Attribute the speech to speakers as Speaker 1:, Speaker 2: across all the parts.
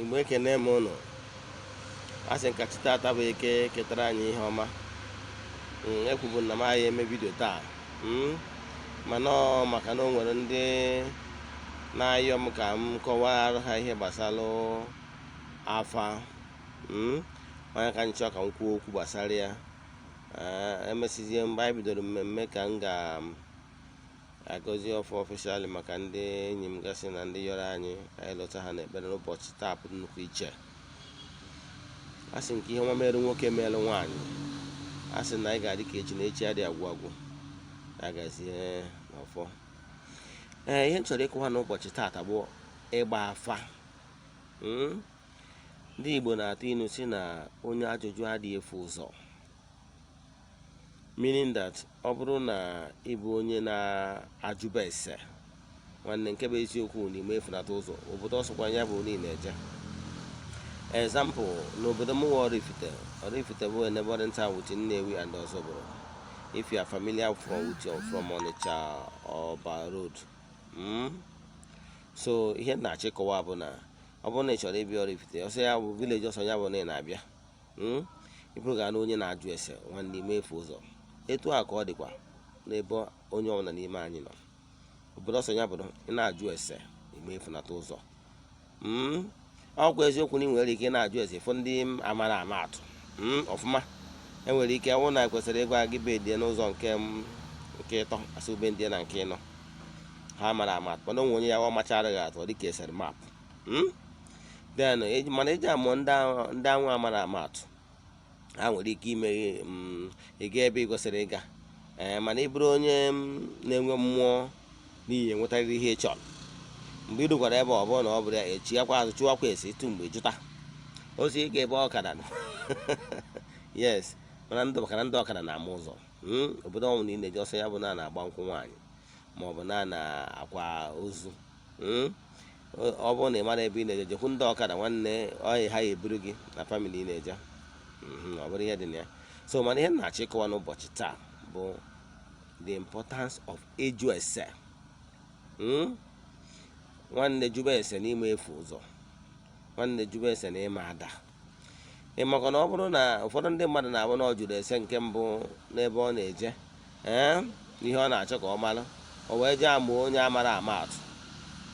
Speaker 1: Igbo, ekene m ụnụ. A sị nka chi tata bụ Eke, ketara anyị ihe ọma. Ekwubu na m agha eme video taa, mana ọ maka na o nwere ndị na-ayọ m ka m kọwara ha ihe gbasara afa. Onye ka m chọọ ka m kwuo okwu gbasara ya. Emesizie mgbe anyị bidoro mmemme ka m ga-agọzi ọfọ officially maka ndị enyi m gasị na ndị yọrọ anyị ka anyị lọta ha n'ekpere n'ụbọchị taa pụrụ nnukwu iche. A sị nke ihe ọma merụ nwoke, merụ nwaanyị. A sị na anyị ga-adị ka echi, na echi adịghị agwụ agwụ. Ya gazie n'ọfọ. Ee, ihe m chọrọ ịkọwa n'ụbọchị taata bụ ịgba afa. Ndị Igbo na-atụ ilu si na onye ajụjụ adịghị efu ụzọ, meaning that ọ bụrụ na ị bụ onye na-ajụba ese, nwanne, nke bụ eziokwu na ime efunata ụzọ obodo ọsọkwa ya bụ niile eje. Example, n'obodo m nwa Oraifite. Oraifite bụ a neighboring town with Nnewi and Ozubulu, if you are familiar from with your, from Onitsha Oba Road. So ihe m na-achọ ịkọwa bụ na ọ bụrụ na ị chọrọ ịbịa Oraifite, ọsọ ya bụ village, ọsọ ya bụ na ị na-abịa, ịbụrụ ga na onye na-ajụ ese, nwanne, ime efu ụzọ. Etu a ka ọ dịkwa n'ebe onye ọbụla n'ime anyị nọ. Obodo ọsọ ya bụrụ ị na-ajụ ese, ime efunata ụzọ. Ọkwa eziokwu na ị nwere ike ị na-ajụ ese fụ ndị amara ama atụ ọfụma. Enwere ike ọnwụ na kwesịrị ịgwa gị bedie n'ụzọ nke ịtọ, asị ube ndị na nke ịnọ ha mara ama atụ, mana onwe onye ya ọ machara gị atụ, ọ dịka esere map. Then mana eji amụọ ndị anwụ amara ama atụ, ha nwere ike ime ịga ebe ị kwesịrị ịga. Ee, mana ị bụrụ onye na-enwe mmụọ n'ihi enwetarịrị ihe ị chọrọ, mgbe ị rukwara ebe ọ bụrụ na ọ bụrụ ya, echighakwa azụ, chụwakwa esi etu mgbe jụta ozi ị ga ebe ọkada. Yes, mana ndị maka na ndị ọkada na-ama ụzọ. Obodo ọnwụ na ị na-eji ọsọ ya bụ na a na-agba nkwụ nwaanyị ma ọ bụ na a na-akwa ozu. Ọ bụrụ na ị mara ebe ị na-eje, jekwu ndị ọkada, nwanne, ọyị ha ya eburu gị na family ị na-eje. Ọ bụrụ ihe dị na ya. So mana ihe m na-achọ ịkọwa n'ụbọchị taa bụ the importance of ịjụ ese. Nwanne, jụba ese n'ime efu ụzọ. Nwanne, jụba ese na ịma ada. Ị maka na ọ bụrụ na ụfọdụ ndị mmadụ na-abụ na ọ jụrụ ese nke mbụ n'ebe ọ na-eje, ee, ihe ọ na-achọ ka ọ mara, o wee jee amụọ onye amara ama atụ,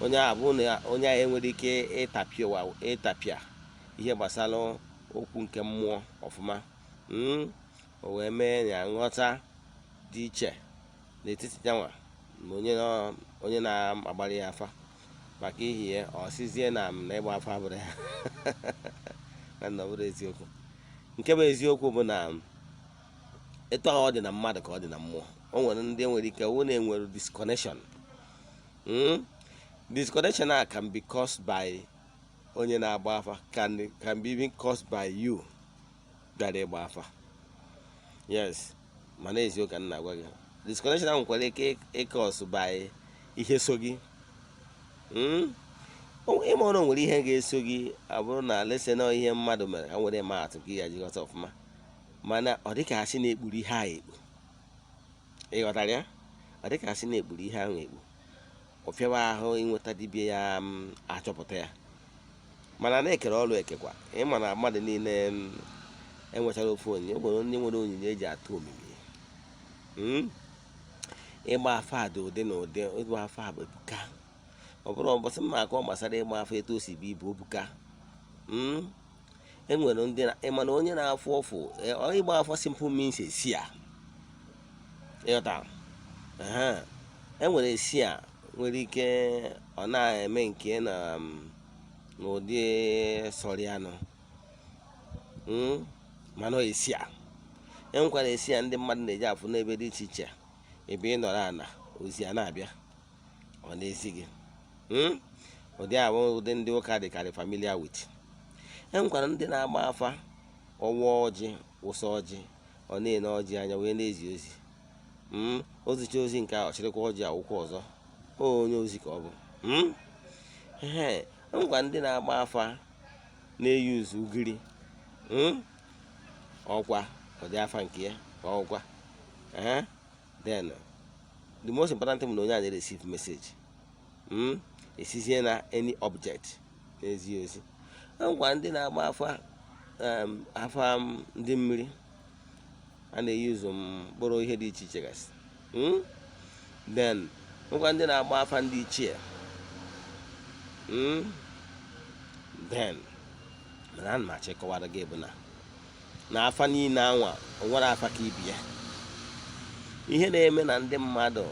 Speaker 1: onye a bụ na onye ahụ enwere ike ịtapịa ihe gbasara okwu nke mmụọ ọfụma. O wee mee ya nghọta dị iche n'etiti yanwa na onye na-agbara ya afa. Maka ihi ya, ọ sịzie na m na ịgba afa abụrụ ya na ọ bụrụ eziokwu. Nke bụ eziokwu bụ na etu ahụ ọ dị na mmadụ ka ọ dị na mmụọ. O nwere ndị nwere ike wụ na-enwere disconnection. Disconnection a can be caused by onye na-agba afa, can be even caused by you bịara ịgba afa. Yes, mana eziokwu ka m na-agwa gị, disconnection ahụ nwekwara ike ịcause by ihe so gị. Ịma ọrụ nwere ihe ga-eso gị abụrụ na lese na ihe mmadụ mere ka nwere maa atụ ka ị ga jighọta ọfụma, mana ọ dịka asị na-ekpuru ihe a ekpu. Ị ghọtara ya? Ọ dịka asị na-ekpuru ihe ahụ ekpu, ọ fịawa ahụ ịnweta dibịa ya achọpụta ya. Mana na-ekere ọrụ ekekwa. Ịma na mmadụ niile enwechara ofu onyinye. O nwere ndị nwere onyinye eji atụ omimi. Ịgba afa dị ụdị na ụdị. Ịgba afa bụ ebuka. Ọ bụrụ ụbọchị mma akọ gbasara ịgba afa, etu o si bụ ibu obuka. Enwere ndị ịma na onye na-afụ ọfụ. Ịgba afọ simple means esi a ịghọta. Enwere esi a nwere ike ọ na-eme nke na n'ụdị sọrịanụ, mana ọ esi a enwekwara esi a ndị mmadụ na-eji afụ n'ebe dị iche iche. Ebe ị nọrọ ana, ozi a na-abịa, ọ na-ezi gị. Ụdị a bụ ụdị ndị ụka dịkarị familiar with. Enwekwara ndị na-agba afa ọwa ọjị, wụsa ọjị, ọ na-ene ọjị anya wee na-ezi ozi. Ozicha ozi nke a, ọ chịrịkwa ọjị akwụkwọ ọzọ, onye ozi ka ọ bụ. Ee, enwekwa ndị na-agba afa na-eyuzu ugiri. Ọkwa ụdị afa nke ya ka ọkwa. Ee, then the most important thing bụ na onye a na-receive message, esizie na any object na-ezi ozi. Ngwa, ndị na-agba afa, afa ndị mmiri, a na-eyuzu mkpụrụ ihe dị iche iche gasị. Then ngwa, ndị na-agba afa ndị ichie. Then mana ana m achọ ịkọwara gị bụ na afa niile anwa, o nwere afa ka ibi ya. Ihe na-eme na ndị mmadụ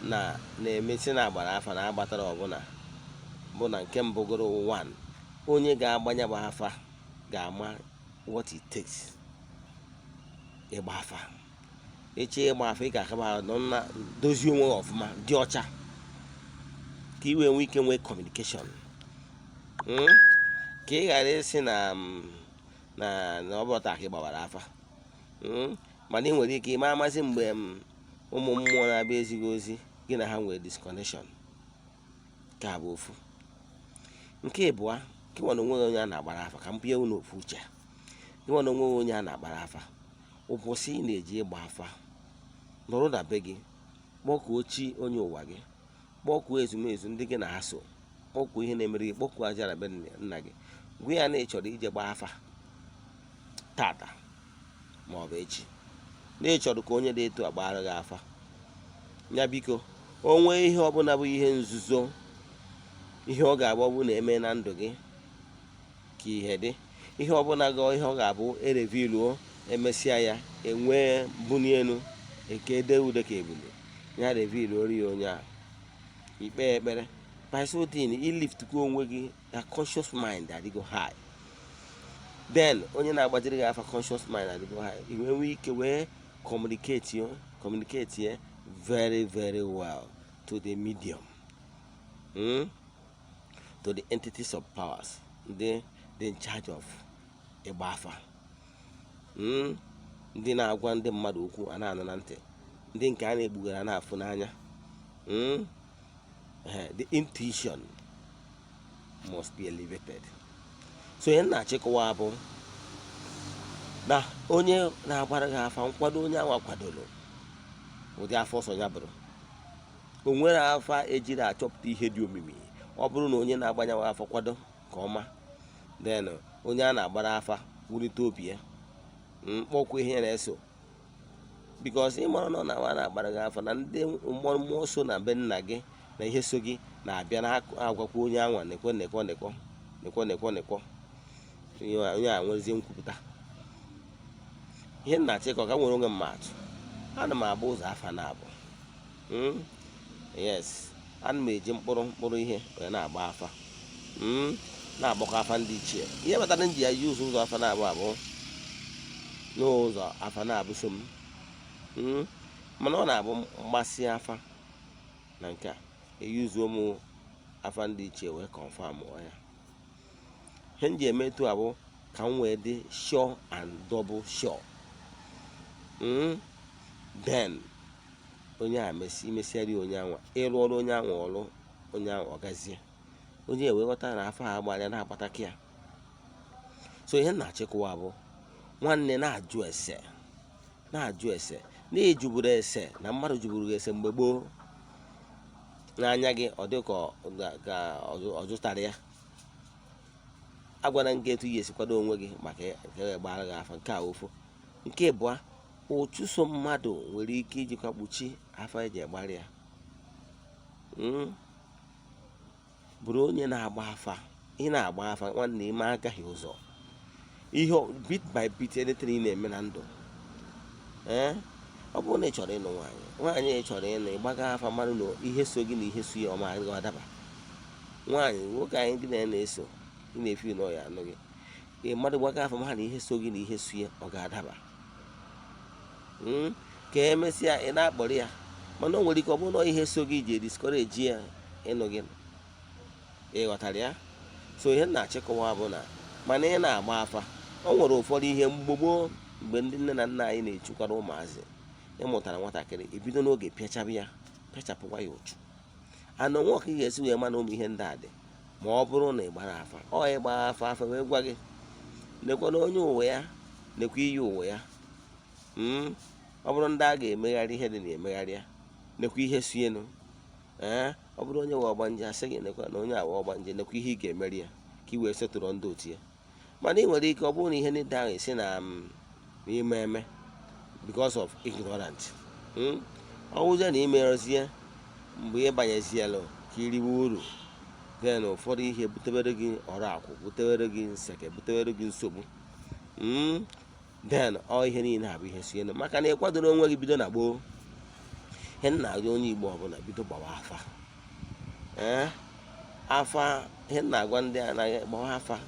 Speaker 1: na na-emesi na agbara afa na agbatara ọbụla bụ na nke mbụgoro, one, onye ga-agbanya bụ afa ga-ama what it takes ịgba afa. Echi ịgba afa, ị ga-akaba nọ na dozie onwe gị ọfụma, dị ọcha, ka ị wee nwee ike nwee communication, Ka ị ghara ịsị na ọ bụ taa ka ị gbawara afa. Mana ị nwere ike ime amasị mgbe ụmụ mmụọ na-abịa ezighị ozi gị na ha nwere disconnection. Nke a bụ ofu. Nke ịbụa, gị nwa na onwe gị onye a na-agbara afa, ka m bịa unu ofu uche, gị nwa na onwe gị onye a na-agbara afa, ụbọchị ị na-eji ịgba afa, nọrọ na be gị, kpọkuo chi onye ụwa gị, kpọkuo ezumezu ndị gị na ha so, kpọkuo ihe na-emere gị, kpọkuo aja na be nna gị, gwa ya na ị chọrọ ije gbaa afa tata ma ọ bụ echi, na ị chọrọ ka onye dị etu a gbara gị afa ya. Biko, o nwee ihe ọbụla bụ ihe nzuzo, ihe ọ ga-abụ ọ bụ na-eme na ndụ gị, ka ihe dị, ihe ọbụla gị, ihe ọ ga-abụ ereviluo, emesịa ya enwee mbuli elu, eke ede ude ka ebule ya, revealuo ya onye a, ikpe ekpere. By so doing, iliftkwa onwe gị na conscious mind adịgo high. Then onye na-agbajiri gị afa, conscious mind adịgo high, i wee nwee ike wee communicate ye very very well to the medium, To the entities of powers ndị dị in charge of ịgba afa, Ndị na-agwa ndị mmadụ okwu a na-anụ na ntị, ndị nke a na-ekpughere a na-afụ n'anya. The intuition must be elevated. So ihe m na-achịkọwa bụ na onye na-agbara gị afa, nkwado onye anwa kwadoro ụdị afọ ọsọ ya bụrụ, o nwere afa ejiri achọpụta ihe dị omimi. Ọ bụrụ na onye na-agbanyewa afa kwado nke ọma, then onye a na-agbara afa wulite obi ya, mkpọkwa ihe na-eso, because ị mara na ọ na-awa na-agbara gị afa na ndị mmụọ mmụọ so na be nna gị na ihe so gị na-abịa na-agwakwa onye anwa, nekwo nekwo nekwo nekwo nekwo nekwo, onye a nwezie nkwupụta. Ihe nna achịkọ ka nwere onwe mmatụ, ana m agba ụzọ afa na abụ. Yes, ana m eji mkpụrụ mkpụrụ ihe wee na-agba afa, Na-agbakọ afa ndị ichie. Ihe kpatara m ji ya yi ụzọ afa na-abụ abụ n'ụzọ afa na-abụ so m. Mana ọ na-abụ mgbasị afa na nke a, eyuzuo m afa ndị ichie wee confirm ya. Ihe m ji eme etu a bụ ka m wee dị sure and double sure. Then onye a mesi imesiara onye anwa, ịrụ ọrụ onye anwa, ọrụ onye ahụ ọ gazie, onye ewee ghọta na afọ a gbara na-akpataka ya. So ihe m na-achịkọwa bụ, nwanne, na-ajụ ese, na-ajụ ese, na-ejuburu ese na mmadụ juburu gị ese mgbe gboo n'anya gị, ọ dị ka ọ jụtara ya. Agwana m gị etu ị ga-esi kwado onwe gị maka ka e gbara gị afa. Nke a ofu. Nke ịbụa, ụchụso mmadụ nwere ike ijikwa kpuchi afa eji agbara ya. Bụrụ onye na-agba afa, ị na-agba afa, nwanne, ime agaghị ụzọ ihe bit by bit, anything ị na-eme na ndụ. Ee, ọ bụrụ na ị chọrọ ịnụ nwaanyị, nwaanyị ị chọrọ ịnụ, ịgbaga afa mmadụ na ihe so gị na ihe so ya ọma adịghị adaba. Nwaanyị, nwoke anyị gị na ya na-eso, ị na-efi na ọ ya anụ gị, ị mmadụ gbaga afa ma na ihe so gị na ihe so ya ọ ga-adaba. Ka emesịa ị na-akpọrọ ya, mana o nwere ike ọ bụrụ na ihe so gị ji discourage ya ịnụ gị. Ị ghọtara ya? So ihe m na-achịkọwa bụ na mana ị na-agba afa, o nwere ụfọdụ ihe mgbe gboo, mgbe ndị nne na nna anyị na-echukwara ụmụazị, ịmụtara nwatakịrị ebido n'oge pịachaba ya, pịachapụkwa ya ụchụ ana nwa ka ị ga-esi wee ma na ụmụ ihe ndị a dị. Ma ọ bụrụ na ị gbara afa, ọ ịgba afa, afa wee gwa gị nekwa na onye ụwa ya, nekwa iyi ụwa ya. Ọ bụrụ ndị a ga-emegharị ihe dị na-emegharị ya, nekwa ihe sienu. Ee, ọ bụrụ onye nwe ọgbanje, asị gị nekwa na onye awa ọgbanje, nekwa ihe ị ga-emeri ya. Ka i wee setụrụ ndị otu ya. Mana ị nwere ike ọ bụrụ na ihe ndị ahụ esi na n'ime eme because of ignorant. Ọ wụzie na imerezie mgbe ị banyezielụ ka iriwe uru, then ụfọdụ ihe butewere gị ọrụ akwụ, butewere gị nseke, butewere gị nsogbu. Then ọ ihe niile a bụ ihe si elu maka na ịkwadoro onwe gị bido na gboo. Ihe m na-agwa onye Igbo ọbụla, bido gbawa afa. Ee, afa. Ihe m na-agwa ndị anaghị gbawa afa,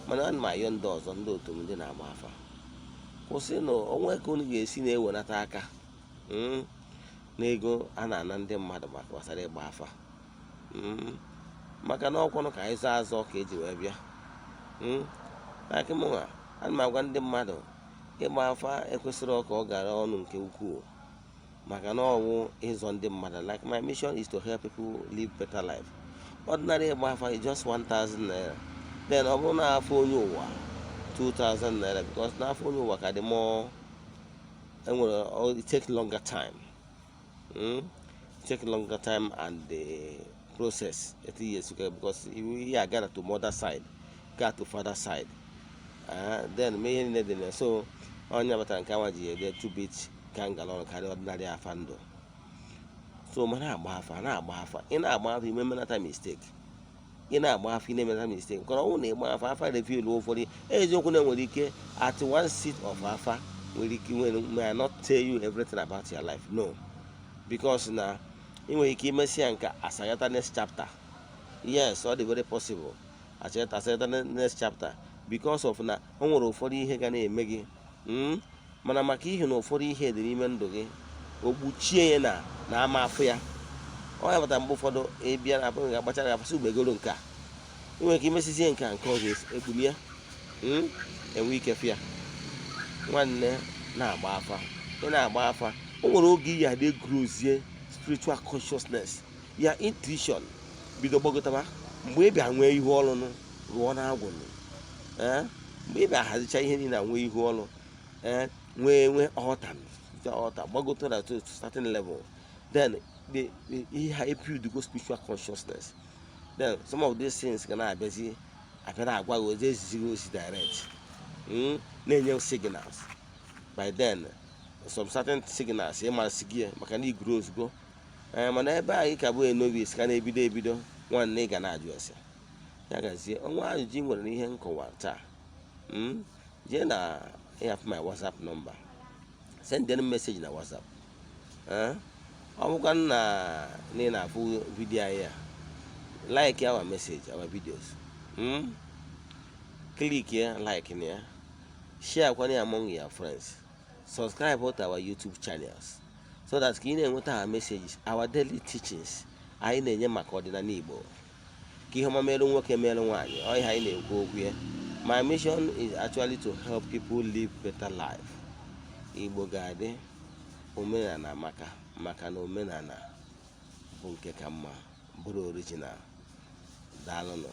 Speaker 1: mana ana m ayọ ndị ọzọ, ndị otu m, ndị na-agba afa, kwụsị na onwe ka unu ga-esi na-ewenata aka n'ego a na-ana ndị mmadụ maka gbasara ịgba afa, maka na ọkwanụ ka anyị zọọ azọ ka eji wee bịa. Like mụnwa, ana m agwa ndị mmadụ, ịgba afa ekwesịrị ka ọ gara ọnụ nke ukwuu, maka na ọwụ ịzọ ndị mmadụ. Like, my mission is to help people live better life. Ordinary ịgba afa is just 1000 naira. Then ọ bụrụ na afọ onye ụwa, 2000 naira, because n'afọ onye ụwa ka dị more, enwere it take longer time, Take longer time and the process 80 years, because you aga to mother side, gaa to father side, then mee ihe niile dị na. So onye batara nke anwa ji ede two bit ka ngala ọnụ karịa ordinary afa ndụ. So ma na-agba afa, na-agba afa, ị na-agba afa, ime menata mistake. Ị na-agba afa, ị na-emeta mistake nke ọ bụrụ na ịgba afa, afa reveal ụfọdụ eziokwu na enwere ike at one seat of afa nwere ike nwere may not tell you everything about your life. No, because na ị nwere ike imesi ya nke asayata next chapter. Yes, ọ dị very possible asayata next chapter, because of na o nwere ụfọdụ ihe ga na-eme gị, Mana maka ihi na ụfọdụ ihe dị n'ime ndụ gị, o kpuchie ya na ama afụ ya. Ọ ya pụtara mgbe ụfọdụ ịbịa na abụghị ga-agbachara gị afụsị ugbegoro nke a, ị nwere ike imesizie nke a, nke ọzọ ekpuli ya, Enwe ike fịa. Nwanne, na-agba afa, ị na-agba afa, o nwere oge iyi adị grozie spiritual consciousness ya, intuition bido gbagotaba. Mgbe ị bịa nwee ihu ọrụ nụ, rụọ na agwụ nụ. Ee, mgbe ị bịa hazicha ihe niile, nwee ihu ọrụ, ee, nwee altar gbagote na to certain level, then the ihe ha build go spiritual consciousness, then some of these things ga na-abịazi, abịa na-agwa gị ozi, ezizi gị ozi direct, na-enye signals. By then some certain signals ịmasị gị ya maka na iguru ozugbo. Ee, mana ebe anyị ka bụ novice, ka na-ebido ebido, nwanne, ị ga na-ajụ ese ya gazie ọnwa. Ajụjụ ị nwere n'ihe nkọwa taa, jee na ịhapụ my WhatsApp number, send them message na WhatsApp. Ee, ọ bụkwa na ị na-afụ video anyị a, like our message, our videos, Click ya, like na ya, share kwana ya among your friends, subscribe to our YouTube channels so that ka ị na-enweta our messages, our daily teachings anyị na-enye maka ọdịnala Igbo, ka ihe ọma merụ nwoke, merụ nwaanyị. Ọ ihe anyị na-ekwu okwu ya. My mission is actually to help people live better life. Igbo ga-adị, omenala amaka, maka na omenala bụ nke ka mma, bụrụ original. Daalụnụ.